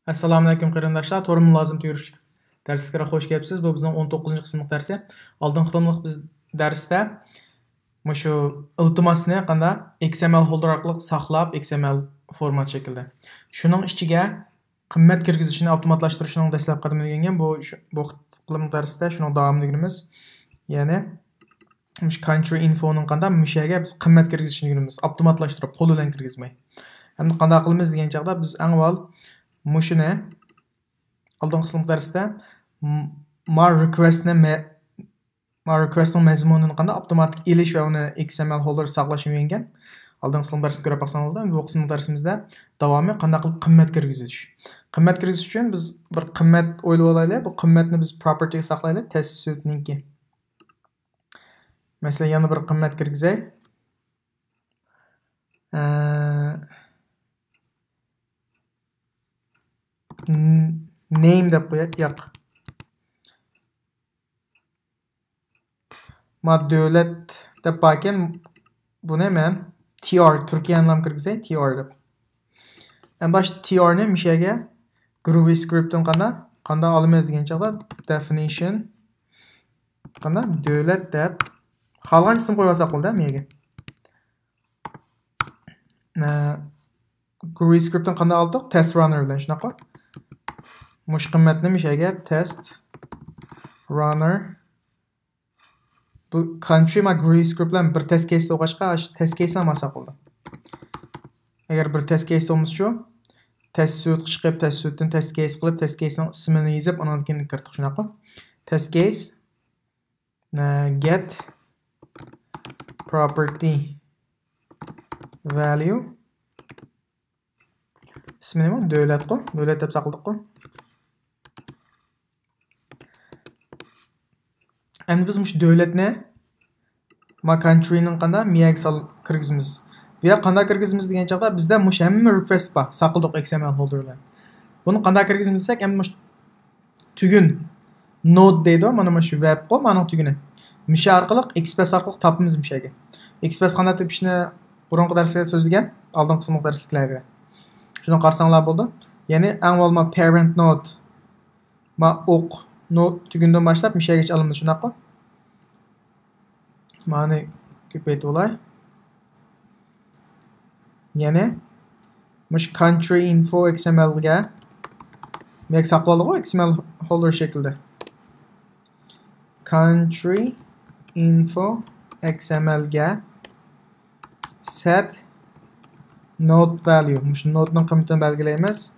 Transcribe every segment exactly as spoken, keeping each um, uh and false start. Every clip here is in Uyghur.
ئەسسالامۇئەلەيكۇم قېرىنداشلار، تورۇم لازىم تۈرۈشلۈك دەرسلىكىگە خوش كەپسىز. بۇ بىزنىڭ ئون توققۇزىنچى قىسىملىق دەرسى. ئالدىنقى قېتىملىق بىز دەرستە مۇشۇ ئىلتىماسنى قانداق XML folder ئارقىلىق ساقلاپ، XML فورمات شەكلىدە. شۇنىڭ ئىچىگە قىممەت كىرگۈزۈشنى ئاپتوماتلاشتۇرۇشنىڭ دەسلەپكى قەدىمىنى ئۆگەنگەن. بۇ، بۇ قېتىملىق دەرستە شۇنىڭ داۋامىنى ئۆگىنىمىز. يەنى مۇشۇ country info نىڭ قانداق مۇشۇ يەرگە بىز قىممەت كىرگۈزۈشنى ئۆگىنىمىز، ئاپتوماتلاشتۇرۇپ، قول بىلەن كىرگۈزمەي. ئەمدى قانداق قىلىمىز دېگەن چاغدا، بىز ئەڭ ئاۋۋال مۇشۇنى ئالدىنقى قىسىملىق دەرستە م-، ما request نى مە-، ما request نىڭ مەزمۇنىنى قانداق ئاپتوماتىك ئېلىش ۋە ئۇنى XML folder ساقلاشنى ئۆگەنگەن. ئالدىنقى قىسىملىق دەرسنى كۆرۈپ باقساڭلار، بۇ قىسىملىق دەرسىمىزدە داۋامى قانداق قىلىپ قىممەت كىرگۈزۈش. قىممەت كىرگۈزۈش ئۈچۈن بىز بىر قىممەت ئويلىۋالايلى. بۇ قىممەتنى بىز property غا ساقلايلى، تەستە سۈپىتىنىڭكى. مەسىلەن، يەنە بىر قىممەت كىرگۈزەي. ئە، ن-، name دەپ قوياي. ياق. ما دۆلەت دەپ باركەن، بۇنى مەن T R، تۈركىيەنى كىرگۈزەي، T R دەپ. ئەمدى باش T R نى مۇشۇ يەرگە GroovyScript تىن قانداق، قانداق ئالىمىز دېگەن چاغدا definition قانداق دۆلەت دەپ خالىغان ئىسىم قويۇۋالساق بولدى مۇ يەرگە. ئە، GroovyScript تىن قانداق ئالدۇق؟ Test runner بىلەن، شۇنداققۇ؟ مۇشۇ قىممەتنى مۇشۇ يەرگە test runner. بۇ country ما GroovyScript بىلەن بىر test case بولغاچقا، ئاشۇ test case نى ئالمىساق بولىدۇ. ئەگەر بىر test case بولمىسىچۇ، تەستە سۈپىتىگە چىقىپ، تەستە سۈپىتىدىن test case قىلىپ، test case نىڭ ئىسمىنى يېزىپ، ئانىڭدىن كېيىن كىرىتتۇق، شۇنداققۇ؟ Test case، ئە، get property value. ئىسمى نېمە؟ دۆلەتقۇ؟ دۆلەت دەپ ساقلىدۇققۇ؟ ئەمدى بىز مۇشۇ دۆلەتنى ما country نىڭ قانداق مۇ يەرگە سال-، كىرگۈزىمىز. بۇ يەرگە قانداق كىرگۈزىمىز دېگەن چاغدا، بىزدە مۇشۇ ھەممە request بار، ساقلىدۇق XML folder بىلەن. بۇنى قانداق كىرگۈزىمىز دېسەك، ئەمدى مۇشۇ تۈگۈن node دەيدۇ، مانا مۇشۇ web قۇ، مانىڭ تۈگۈنى. مۇشۇ ئارقىلىق، Express ئارقىلىق تاپىمىز مۇشۇ يەرگە. Express قانداق تېپىشنى بۇرۇنقى دەرسلەردە سۆزلىگەن، ئالدىنقى قىسىملىق دەرسلىكلەردە. شۇنى قارىساڭلار بولىدۇ. يەنى ئەڭ ئاۋۋال ما parent node، ما ئوق، نو-، تۈگۈندىن باشلاپ مۇشۇ يەرگىچە ئالىمىز، شۇنداققۇ؟ مانى كۆپەيتىۋالاي. يەنى مۇشۇ country info XML گە، مەك ساقلىدىغۇ XML folder شەكلىدە. Country info XML گە set node value. مۇشۇ node نىڭ قىممىتىنى بەلگىلەيمىز.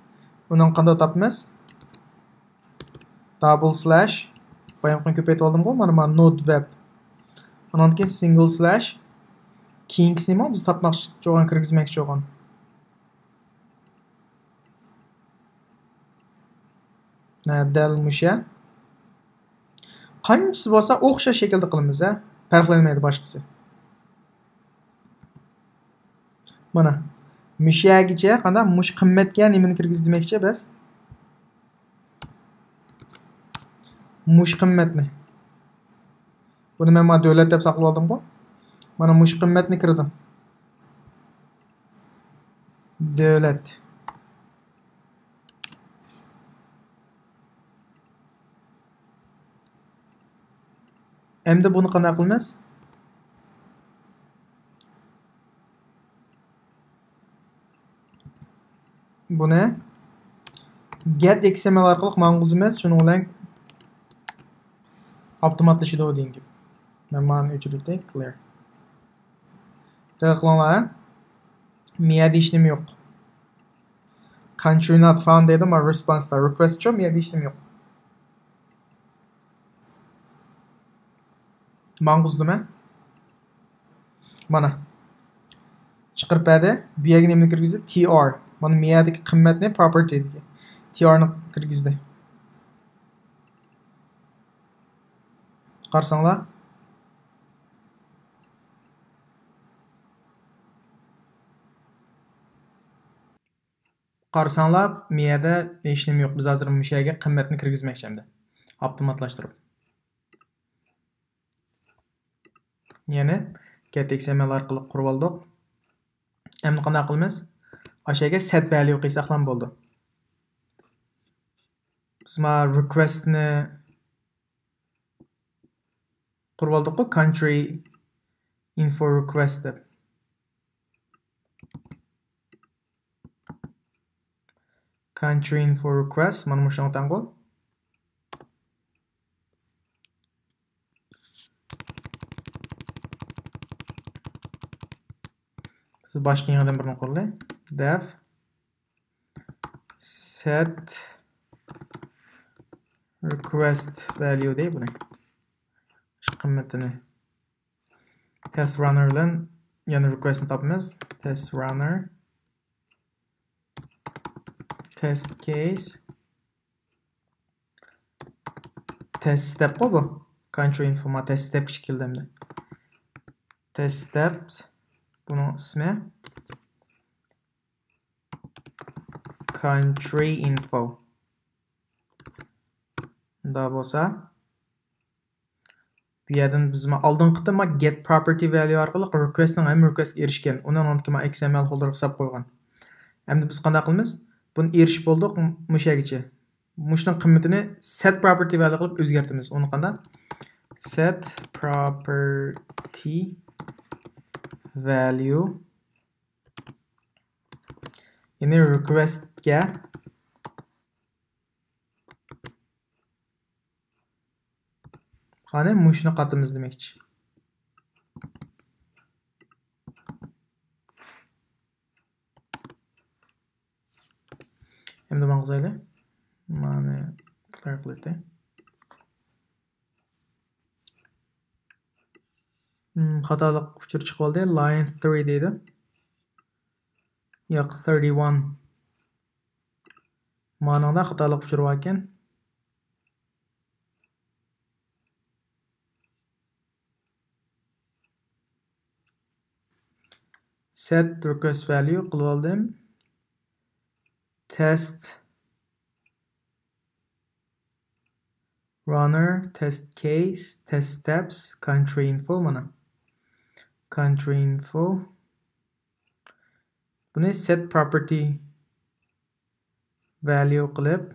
ئۇنىڭ قانداق تاپىمىز؟ Double slash، بايامقىنى كۆپەيتىپ ئالدىمغۇ، مانا، مانا، node web. ئانان كېيىن single slash، كېيىنكىسى نېمە؟ بىز تاپماقچى بولغان، كىرگۈزمەكچى بولغان. ھە، دەل مۇشۇ. قانچىسى بولسا ئوخشاش شەكىلدە قىلىمىز، ھە؟ پەرقلەنمەيدۇ باشقىسى. مانا، مۇشۇ يەرگىچە، قانداق؟ مۇشۇ قىممەتكە نېمىنى كىرگۈز دېمەكچى بىز؟ مۇشۇ قىممەتنى. بۇنى مەن مانا دۆلەت دەپ ساقلىۋالدىمغۇ. مانا مۇشۇ قىممەتنى كىرىدۇ. دۆلەت. ئەمدى بۇنى قانداق قىلىمىز؟ بۇنى get XML ئارقىلىق ماڭغۇزىمىز، شۇنىڭ بىلەن ئاپتوماتلىشىدۇ دېگەن گەپ. مەن مانى ئۆچۈرۈپ ئۆتەي، clear. دىققەت قىلىڭلار، ھە؟ مىيە دېيىش نېمە يوق. Country not found دەيدۇ، مانا response دا. Request چۇ، مىيە دېيىش نېمە يوق. ماڭغۇزدۇم، ھە؟ مانا. چىقىرىپ بەردى. بۇ يەرگە نېمىنى كىرگۈزدى؟ T R. مانا مىيەدىكى قىممەتنى، property دىكى T R نى كىرگۈزدى. قارىساڭلار. قارىساڭلار، مىيەدە ھېچنېمە يوق. بىز ھازىر مۇشۇ يەرگە قىممەتنى كىرگۈزمەكچى ئەمدى. ئاپتوماتلاشتۇرۇپ. يەنى get XML ئارقىلىق قۇرۇۋالدۇق. ئەمدى قانداق قىلىمىز؟ ئاشۇ يەرگە set value قىلساقلام بولىدۇ. بىز ما request نى قۇرۇۋالدۇققۇ، country info request دەپ. Country info request، مانا مۇشۇنىڭ تەڭغۇ. بىز باشقا يېڭىدىن بىرنى قۇرىلى. Def set request value دەي بۇنى. شۇ قىممىتىنى. Test runner بىلەن يەنە request نى تاپىمىز. Test runner. Test case. Test step قۇ بۇ. Country info ما test step كىچىك كېلدى ئەمدى. Test step. بۇنىڭ ئىسمى country info. مۇنداق بولسا، بۇ يەردىن بىز ما ئالدىنقى قېتىم ما get property value ئارقىلىق request نىڭ ھەممە request ئېرىشكەن. ئۇنىڭ ئاندىكى ما X M L folder قىلىپ قويغان. ئەمدى بىز قانداق قىلىمىز؟ بۇنى ئېرىشىپ بولدۇق، م-، مۇشۇ يەرگىچە. مۇشۇنىڭ قىممىتىنى set property value قىلىپ ئۆزگەرتىمىز. ئۇنى قانداق؟ Set property value. يەنى request كە. قانى، مۇشۇنى قاتىمىز دېمەكچى. ئەمدى ماڭغۇزايلى. مانى clear قىلىتى. خاتالىق ئۇچۇر چىقىۋالدى. Line three دەيدۇ. ياق، thirty-one. مانىڭدا خاتالىق ئۇچۇر باركەن. Set request value قىلىۋالدىم. Test runner, test case, test steps, country info مانا. Country info. بۇنى set property value قىلىپ،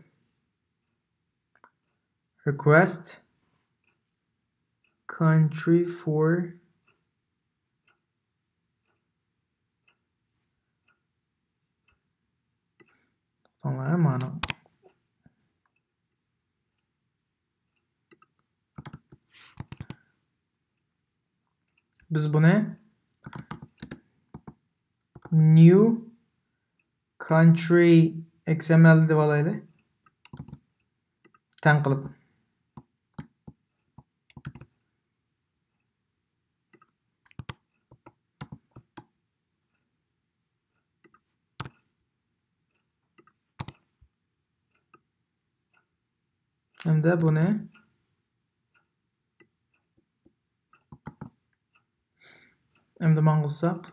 request country for توختاڭلار، مانا. بىز بۇنى new country X M L دەپ ئالايلى. تەڭ قىلىپ. ھەمدە بۇنى ئەمدى ماڭغۇزساق.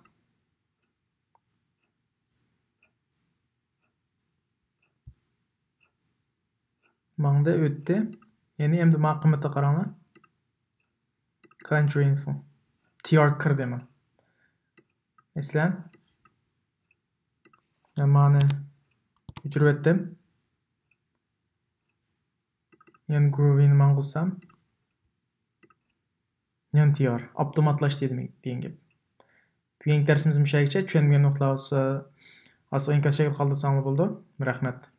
ماڭدى، ئۆتتى. يەنى ئەمدى ما قىممىتىگە قاراڭلار. Country info. T R كىردى مانا. مەسىلەن، مەن مانى ئۆچۈرۈۋەتتىم. يەنە Groovy نى ماڭغۇزسام. يەنە T R. ئاپتوماتلاشتى دېگەن گەپ. بۈگۈنكى دەرسىمىز مۇشۇ يەرگىچە. چۈشەنمىگەن نۇقتىلار بولسا، ئاستىغا ئىنكاس شەكلىدە قالدۇرساڭلار بولىدۇ. رەھمەت.